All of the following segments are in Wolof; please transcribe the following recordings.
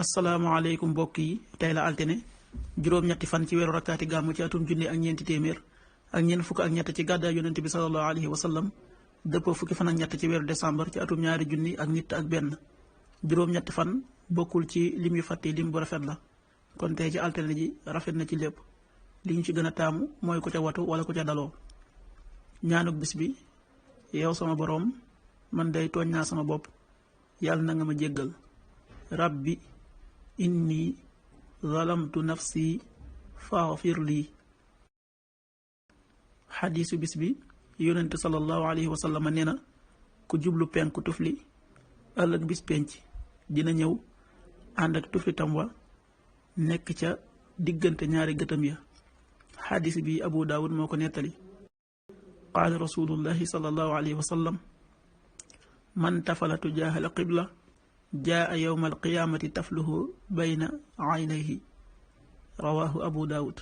asalaamaaleykum mbokk yi tey la altine juróom-ñetti fan ci weeru rakkaati gàmmu ci atum junni ak ñeenti téeméer ak ñeent fukk ak ñett ci gàddaay yonent bi sallallahu alayhi wa sallam dëppoo fukki fan ak ñett ci weeru décembre ci atum ñaari junni ak nit ak benn juróom-ñetti fan bokkul ci lim yu fàtte lim bu rafet la kon tey ci altine ji rafet na ci lépp li ñu ci gën a taamu mooy ku ca watu wala ku ca daloo ñaanuk bis bi yow sama boroom man day tooñ naa sama bopp yàlla na nga ma jéggal rabbi inni zalamtu nafsi faghfir lii. xadiisu bis bi yonent sallallahu alayhi wa sallam nee na ku jublu penku tufli ëllëg bis penc dina ñëw ànd ak tufli tam wa nekk ca diggante ñaari gëtam ya. xadiis bi abu daawud moo ko nettali. qaala rasulullahi sallallahu alayhi wa sallam man tafala tujaahal qibla jaa yowma alqiyaamati tafluhu bayna aynayhi rawaahu abu daawud.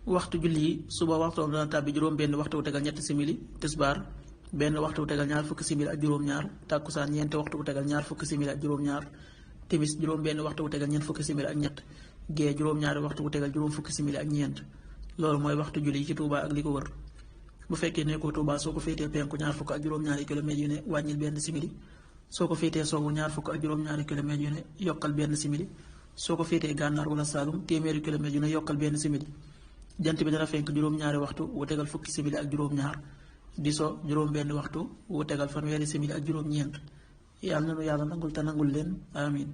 waxtu julli yi suba waxtoom dana tàbbi juróom benn waxtu wu tegal ñetti simili, tisbaar benn waxtu wu tegal ñaar fukki simili ak juróom-ñaar, tàkkusaan ñeenti waxtu wu tegal ñaar fukki simili ak juróom-ñaar, timis juróom benn waxtu wu tegal ñeent fukki simili ak ñett, gee juróom-ñaari waxtu wu tegal juróom fukki simili ak ñeent. loolu mooy waxtu julli yi ci Touba ak li ko wër. bu fekkee ne ko Touba soo ko féetee penku ñaar fukk ak juróom-ñaari kilomètres yu ne wàññil benn simili, soo ko féetee soowu ñaar fukk ak juróom-ñaari kilomètres yu ne yokkal benn simili, soo ko féetee gànnaar wala Saalum téeméeri kilomètres yu ne yokkal benn simili. jant bi dana fenk juróom-ñaari waxtu wu tegal fukki simili ak juróom-ñaar, di so juróom benn waxtu wu tegal fanweeri simili ak juróom-ñeent. yàlla na nu yàlla nangul te nangul leen amin